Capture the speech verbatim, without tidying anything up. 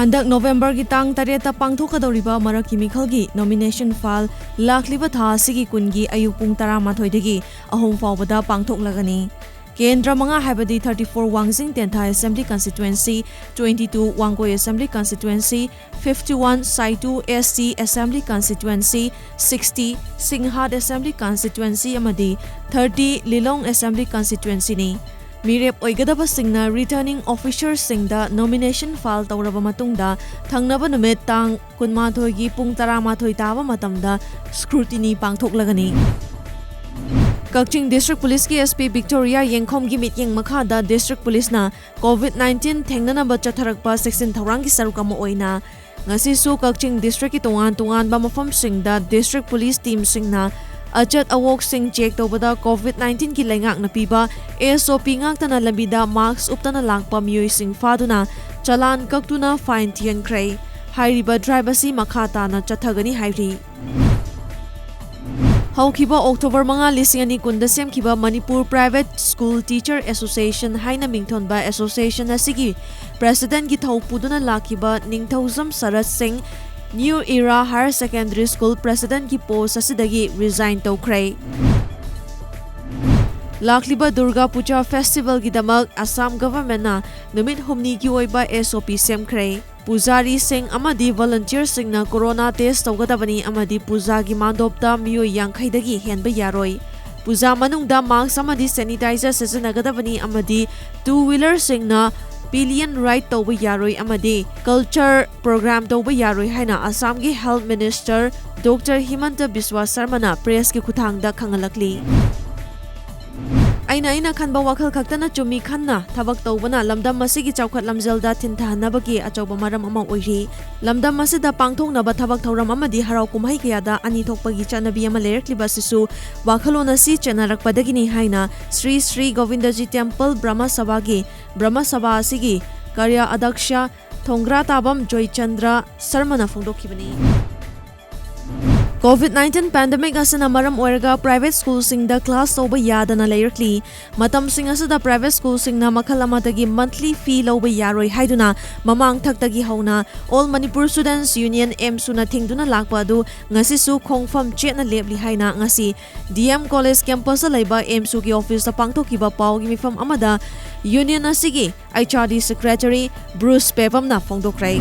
ꯍꯟꯗꯛ ꯅꯣꯕꯦꯝꯕꯔꯒꯤ ꯇꯥꯡ ꯇꯔꯦꯠꯇ ꯄꯥꯡꯊꯣꯛꯀꯗꯧꯔꯤꯕ ꯃꯔꯛꯀꯤ ꯃꯤꯈꯜꯒꯤ nomination file ꯂꯥꯛꯂꯤꯕ ꯊꯥ ꯑꯁꯤꯒꯤ ꯀꯨꯟꯒꯤ ꯑꯌꯨꯛ ꯄꯨꯡ ꯇꯔꯥꯃꯥꯊꯣꯏꯗꯒꯤ ꯑꯍꯨꯝ ꯐꯥꯎꯕꯗ ꯄꯥꯡꯊꯣꯛꯂꯒꯅꯤ꯫ ꯀꯦꯟꯗ꯭ꯔ ꯃꯉꯥ ꯍꯥꯏꯕꯗꯤ thirty-four ꯋꯥꯡꯖꯤꯡ ꯇꯦꯟꯊꯥ Assembly Constituency, twenty-two Wangoi Assembly Constituency, fifty-one ꯁꯥꯏꯇꯨ S T Assembly Constituency, sixty ꯁꯤꯡꯍꯥꯠ Assembly Constituency ꯑꯃꯗꯤ thirty ꯂꯤꯂꯣꯡ Assembly Constituencyꯅꯤ꯫ ꯃꯤꯔꯦꯞ ꯑꯣꯏꯒꯗꯕꯁꯤꯡꯅ returning officerꯁꯤꯡꯗ nomination file ꯇꯧꯔꯕ ꯃꯇꯨꯡꯗ ꯊꯪꯅꯕ ꯅꯨꯃꯤꯠ ꯇꯥꯡ ꯀꯨꯟꯃꯥꯊꯣꯏꯒꯤ ꯄꯨꯡ ꯇꯔꯥꯃꯥꯊꯣꯏ ꯇꯥꯕ ꯃꯇꯝꯗ scrutiny ꯄꯥꯡꯊꯣꯛꯂꯒꯅꯤ꯫ ꯀꯛꯆꯤꯡ District Policeꯀꯤ S P Victoria ꯌꯦꯡꯈꯣꯝꯒꯤ ꯃꯤꯠꯌꯦꯡ ꯃꯈꯥꯗ District Policeꯅ COVID nineteen ꯊꯦꯡꯅꯅꯕ ꯆꯠꯊꯔꯛꯄ ꯆꯦꯛꯁꯤꯟ ꯊꯧꯔꯥꯡꯒꯤ ꯁꯔꯨꯛ ꯑꯃ ꯑꯣꯏꯅ ꯉꯁꯤꯁꯨ ꯀꯛꯆꯤꯡ Districtꯀꯤ ꯇꯣꯉꯥꯟ ꯇꯣꯉꯥꯟꯕ ꯃꯐꯝꯁꯤꯡꯗ District Police teamꯁꯤꯡꯅ ꯑꯆꯠ ꯑꯋꯣꯛꯁꯤꯡ check ꯇꯧꯕꯗ COVID nineteenꯒꯤ ꯂꯩꯉꯥꯛꯅ ꯄꯤꯕ S O P ꯉꯥꯛꯇꯅ ꯂꯝꯕꯤꯗ mask ꯎꯞꯇꯅ ꯂꯥꯛꯄ ꯃꯤꯑꯣꯏꯁꯤꯡ ꯐꯥꯗꯨꯅ ꯆꯂꯥꯟ ꯀꯛꯇꯨꯅ fine ꯊꯤꯍꯟꯈ꯭ꯔꯦ꯫ ꯍꯥꯏꯔꯤꯕ drive ꯑꯁꯤ ꯃꯈꯥ ꯇꯥꯅ ꯆꯠꯊꯒꯅꯤ ꯍꯥꯏꯔꯤ꯫ ꯍꯧꯈꯤꯕ October ꯃꯉꯥ, ꯂꯤꯁꯤꯡ ꯑꯅꯤ ꯀꯨꯟꯗ ꯁꯦꯝꯈꯤꯕ Manipur Private School Teacher Association ꯍꯥꯏꯅ ꯃꯤꯡꯊꯣꯟꯕ association ꯑꯁꯤꯒꯤ presidentꯀꯤ ꯊꯧ ꯄꯨꯗꯨꯅ ꯂꯥꯛꯈꯤꯕ ꯅꯤꯡꯊꯧꯖꯝ ꯁꯔꯠ ꯁꯤꯡ New Era Higher Secondary School presidentꯀꯤ post ꯑꯁꯤꯗꯒꯤ resign ꯇꯧꯈ꯭ꯔꯦ꯫ ꯂꯥꯛꯂꯤꯕ ꯗꯨꯔꯒꯥ ꯄꯨꯖꯥ festivalꯒꯤꯗꯃꯛ ꯑꯁꯥꯝ governmentꯅ ꯅꯨꯃꯤꯠ ꯍꯨꯝꯅꯤꯒꯤ ꯑꯣꯏꯕ S O P ꯁꯦꯝꯈ꯭ꯔꯦ꯫ ꯄꯨꯖꯥꯔꯤꯁꯤꯡ ꯑꯃꯗꯤ volunteerꯁꯤꯡꯅ corona test ꯇꯧꯒꯗꯕꯅꯤ ꯑꯃꯗꯤ ꯄꯨꯖꯥꯒꯤ ꯃꯥꯟꯗꯣꯞꯇ ꯃꯤꯑꯣꯏ ꯌꯥꯡꯈꯩꯗꯒꯤ ꯍꯦꯟꯕ ꯌꯥꯔꯣꯏ꯫ ꯄꯨꯖꯥ ꯃꯅꯨꯡꯗ mask ꯑꯃꯗꯤ sanitizer ꯁꯤꯖꯤꯟꯅꯒꯗꯕꯅꯤ ꯑꯃꯗꯤ two wheelerꯁꯤꯡꯅ pillion ride ꯇꯧꯕ ꯌꯥꯔꯣꯏ ꯑꯃꯗꯤ culture program ꯇꯧꯕ ꯌꯥꯔꯣꯏ ꯍꯥꯏꯅ ꯑꯁꯥꯝꯒꯤ Health Minister Doctor ꯍꯤꯃꯟꯇ ꯕꯤꯁ꯭ꯋꯥ ꯁꯔꯃꯅ pressꯀꯤ ꯈꯨꯠꯊꯥꯡꯗ ꯈꯪꯍꯜꯂꯛꯂꯤ꯫ ꯑꯩꯅ ꯑꯩꯅ ꯈꯟꯕ ꯋꯥꯈꯜ ꯈꯛꯇꯅ ꯆꯨꯝꯃꯤ ꯈꯟꯅ ꯊꯕꯛ ꯇꯧꯕꯅ ꯂꯝꯗꯝ ꯑꯁꯤꯒꯤ ꯆꯥꯎꯈꯠ ꯂꯝꯖꯦꯜꯗ ꯊꯤꯟꯊꯍꯟꯅꯕꯒꯤ ꯑꯆꯧꯕ ꯃꯔꯝ ꯑꯃ ꯑꯣꯏꯔꯤ꯫ ꯂꯝꯗꯝ ꯑꯁꯤꯗ ꯄꯥꯡꯊꯣꯛꯅꯕ ꯊꯕꯛ ꯊꯧꯔꯝ ꯑꯃꯗꯤ ꯍꯔꯥꯎ ꯀꯨꯝꯍꯩ ꯀꯌꯥꯗ ꯑꯅꯤ ꯊꯣꯛꯄꯒꯤ ꯆꯠꯅꯕꯤ ꯑꯃ ꯂꯩꯔꯛꯂꯤꯕ ꯑꯁꯤꯁꯨ ꯋꯥꯈꯜꯂꯣꯟ ꯑꯁꯤ ꯆꯦꯟꯅꯔꯛꯄꯗꯒꯤꯅꯤ ꯍꯥꯏꯅ ꯁ꯭ꯔꯤ ꯁ꯭ꯔꯤ ꯒꯣꯕꯤꯟꯗꯖꯤ Temple ꯕ꯭ꯔꯍ꯭ꯃ ꯁꯚꯥꯒꯤ ꯕ꯭ꯔꯍ꯭ꯃ ꯁꯚꯥ ꯑꯁꯤꯒꯤ ꯀꯥꯔꯌ ꯑꯗꯛꯁ꯭ꯌ ꯊꯣꯡꯒ꯭ꯔꯥ ꯇꯥꯕꯝ ꯖꯣꯏꯆꯟꯗ꯭ꯔ ꯁꯔꯃꯅ ꯐꯣꯡꯗꯣꯛꯈꯤꯕꯅꯤ꯫ COVID nineteen pandemic ꯑꯁꯤꯅ ꯃꯔꯝ ꯑꯣꯏꯔꯒ private schoolꯁꯤꯡꯗ class ꯇꯧꯕ ꯌꯥꯗꯅ ꯂꯩꯔꯛꯂꯤ꯫ ꯃꯇꯝꯁꯤꯡ ꯑꯁꯤꯗ private schoolꯁꯤꯡꯅ ꯃꯈꯜ ꯑꯃꯗꯒꯤ monthly fee ꯂꯧꯕ ꯌꯥꯔꯣꯏ ꯍꯥꯏꯗꯨꯅ ꯃꯃꯥꯡ ꯊꯛꯇꯒꯤ ꯍꯧꯅ All Manipur Students Union, AMSUꯅ ꯊꯤꯡꯗꯨꯅ ꯂꯥꯛꯄ ꯑꯗꯨ ꯉꯁꯤꯁꯨ ꯈꯣꯡꯐꯝ ꯆꯦꯠꯅ ꯂꯦꯞꯂꯤ ꯍꯥꯏꯅ ꯉꯁꯤ DM College campusꯇ ꯂꯩꯕ AMSUꯒꯤ officeꯇ ꯄꯥꯡꯊꯣꯛꯈꯤꯕ ꯄꯥꯎꯒꯤ ꯃꯤꯐꯝ ꯑꯃꯗ union ꯑꯁꯤꯒꯤ HRD secretary Bruce ꯄꯦꯕꯝꯅ ꯐꯣꯡꯗꯣꯛꯈ꯭ꯔꯦ꯫